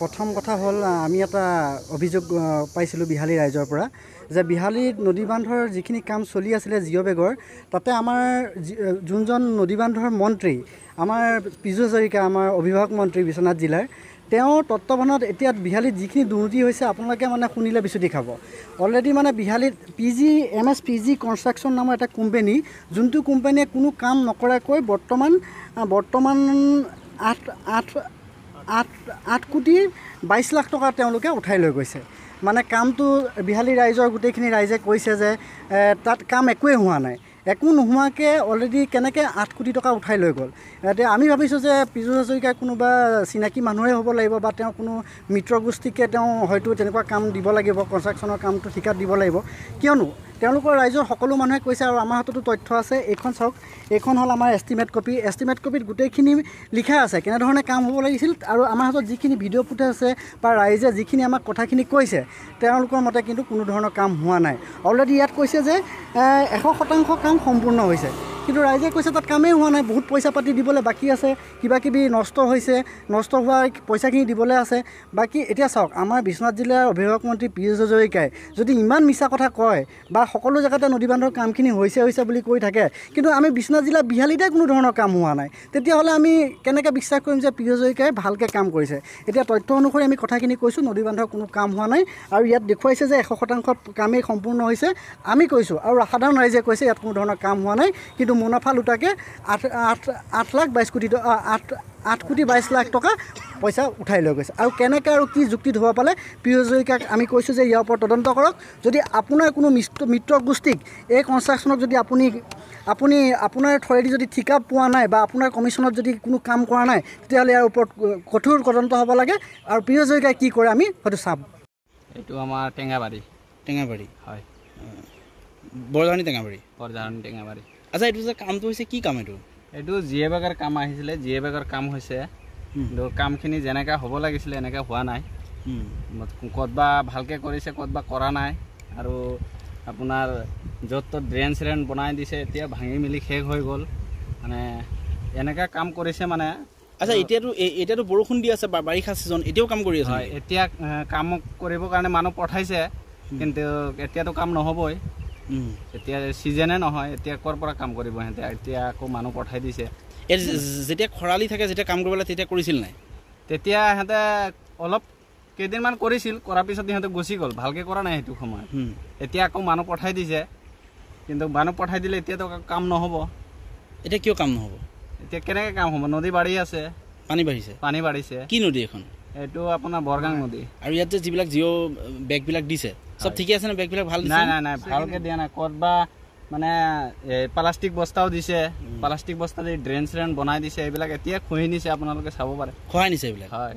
প্ৰথম কথা হ'ল আমি এটা অভিযোগ পাইছিলোঁ বিহালী ৰাইজৰ পৰা যে বিহালী নদী বান্ধৰ যিখিনি কাম চলি আছিলে জিঅ' বেগৰ, তাতে আমাৰ যোনজন নদী বান্ধৰ মন্ত্ৰী আমাৰ পীযুষ হাজৰিকা, আমাৰ অভিভাৱক মন্ত্ৰী বিশ্বনাথ জিলাৰ, তেওঁৰ তত্ত্বাৱধানত এতিয়া বিহালীত যিখিনি দুৰ্নীতি হৈছে আপোনালোকে মানে শুনিলে বিচুতি খাব। অলৰেডি মানে বিহালীত P G M S P G construction নামৰ এটা কোম্পেনী, যোনটো কোম্পেনীয়ে কোনো কাম নকৰাকৈ বৰ্তমান বৰ্তমান আঠ আঠ আঠ আঠ কোটি 22 লাখ টকা তেওঁলোকে উঠাই লৈ গৈছে। মানে কামটো বিহালী ৰাইজৰ গোটেইখিনি ৰাইজে কৈছে যে তাত কাম একোৱেই হোৱা নাই, একো নোহোৱাকৈ অলৰেডি কেনেকৈ 8 কোটি টকা উঠাই লৈ গ'ল। এতিয়া আমি ভাবিছোঁ যে পীযুষ হাজৰিকাৰ কোনোবা চিনাকি মানুহে হ'ব লাগিব বা তেওঁ কোনো মিত্ৰগোষ্ঠীকে তেওঁ হয়তো তেনেকুৱা কাম দিব লাগিব, কনষ্ট্ৰাকশ্যনৰ কামটো ঠিকাত দিব লাগিব। কিয়নো তেওঁলোকৰ ৰাইজৰ সকলো মানুহে কৈছে আৰু আমাৰ হাততো তথ্য আছে। এইখন চাওক, এইখন হ'ল আমাৰ এষ্টিমেট কপি। এষ্টিমেট কপিত গোটেইখিনি লিখা আছে কেনেধৰণে কাম হ'ব লাগিছিল আৰু আমাৰ হাতত যিখিনি ভিডিঅ' ফুটেজ আছে বা ৰাইজে যিখিনি আমাক কথাখিনি কৈছে তেওঁলোকৰ মতে কিন্তু কোনো ধৰণৰ কাম হোৱা নাই। অলৰেডি ইয়াত কৈছে যে 100% কাম সম্পূৰ্ণ হৈছে, কিন্তু ৰাইজে কৈছে তাত কামেই হোৱা নাই, বহুত পইচা পাতি দিবলৈ বাকী আছে, কিবা কিবি নষ্ট হৈছে, নষ্ট হোৱা পইচাখিনি দিবলৈ আছে বাকী। এতিয়া চাওক, আমাৰ বিশ্বনাথ জিলাৰ অভিভাৱক মন্ত্ৰী পীযুষ হাজৰিকাই যদি ইমান মিছা কথা কয় বা সকলো জেগাতে নদী বান্ধৰ কামখিনি হৈছে হৈছে বুলি কৈ থাকে, কিন্তু আমি বিশ্বনাথ জিলাৰ বিহালীতে কোনো ধৰণৰ কাম হোৱা নাই, তেতিয়াহ'লে আমি কেনেকৈ বিশ্বাস কৰিম যে পীযুষ হাজৰিকাই ভালকৈ কাম কৰিছে? এতিয়া তথ্য অনুসৰি আমি কথাখিনি কৈছোঁ, নদী বান্ধৰ কোনো কাম হোৱা নাই আৰু ইয়াত দেখুৱাইছে যে 100% কামেই সম্পূৰ্ণ হৈছে। আমি কৈছোঁ আৰু সাধাৰণ ৰাইজে কৈছে ইয়াত কোনো ধৰণৰ কাম হোৱা নাই, কিন্তু মুনাফা লুটাকে আঠ আঠ আঠ লাখ 22 কোটি আঠ 8 কোটি 22 লাখ টকা পইচা উঠাই লৈ গৈছে। আৰু কেনেকৈ আৰু কি যুক্তিত হ'ব পালে পীযুষ হাজৰিকাক আমি কৈছোঁ যে ইয়াৰ ওপৰত তদন্ত কৰক। যদি আপোনাৰ কোনো মিত্ৰগোষ্ঠীক এই কনষ্ট্ৰাকশ্যনক যদি আপুনি আপুনি আপোনাৰ থ্ৰয়েদি যদি ঠিকা পোৱা নাই বা আপোনাৰ কমিশ্যনত যদি কোনো কাম কৰা নাই, তেতিয়াহ'লে ইয়াৰ ওপৰত কঠোৰ তদন্ত হ'ব লাগে। আৰু পীযুষ হাজৰিকাই কি কৰে আমি হয়তো চাম। এইটো আমাৰ টেঙাবাৰী। টেঙাবাৰী? হয়, বৰজাৰণি টেঙাবাৰী। বৰজাৰণি টেঙাবাৰী। আচ্ছা, এইটো যে কামটো হৈছে কি কাম এইটো? এইটো জিয়ে বেগৰ কাম আহিছিলে, জিয়ে বেগৰ কাম হৈছে, কিন্তু কামখিনি যেনেকৈ হ'ব লাগিছিলে এনেকৈ হোৱা নাই। ক'তবা ভালকৈ কৰিছে, ক'তবা কৰা নাই। আৰু আপোনাৰ য'ত ত'ত ড্ৰেইন চেৰেন বনাই দিছে, এতিয়া ভাঙি মেলি শেষ হৈ গ'ল। মানে এনেকুৱা কাম কৰিছে মানে। আচ্ছা, এতিয়াতো বৰষুণ দি আছে, বাৰিষা ছিজন, এতিয়াও কাম কৰি আছে? হয়, এতিয়া কাম কৰিবৰ কাৰণে মানুহ পঠাইছে, কিন্তু এতিয়াতো কাম নহ'বই, এতিয়া ছিজনে নহয়, এতিয়া ক'ৰ পৰা কাম কৰিব সিহঁতে? এতিয়া আকৌ মানুহ পঠাই দিছে। যেতিয়া খৰালি থাকে, যেতিয়া কাম কৰিব লাগে তেতিয়া কৰিছিল নাই? তেতিয়া সিহঁতে অলপ কেইদিনমান কৰিছিল, কৰাৰ পিছত সিহঁতে গুচি গ'ল, ভালকৈ কৰা নাই সেইটো সময়ত। এতিয়া আকৌ মানুহ পঠাই দিছে, কিন্তু মানুহ পঠাই দিলে এতিয়াতো কাম নহ'ব। এতিয়া কিয় কাম নহ'ব? এতিয়া কেনেকৈ কাম হ'ব? নদী বাঢ়ি আছে, পানী বাঢ়িছে। পানী বাঢ়িছে। কি নদী এখন? এইটো আপোনাৰ বৰগাং নদী। আৰু ইয়াত যে যিবিলাক জিঅ' বেগবিলাক দিছে চব ঠিকে আছে নে? বেগবিলাক ভাল? নাই নাই নাই, ভালকৈ দিয়া নাই। ক'তবা মানে প্লাষ্টিক বস্তাও দিছে, প্লাষ্টিক বস্তা দি ড্ৰেইন চেৰেন বনাই দিছে, এইবিলাক এতিয়া খহি নিছে, আপোনালোকে চাব পাৰে। খহাই নিছে এইবিলাক? হয়।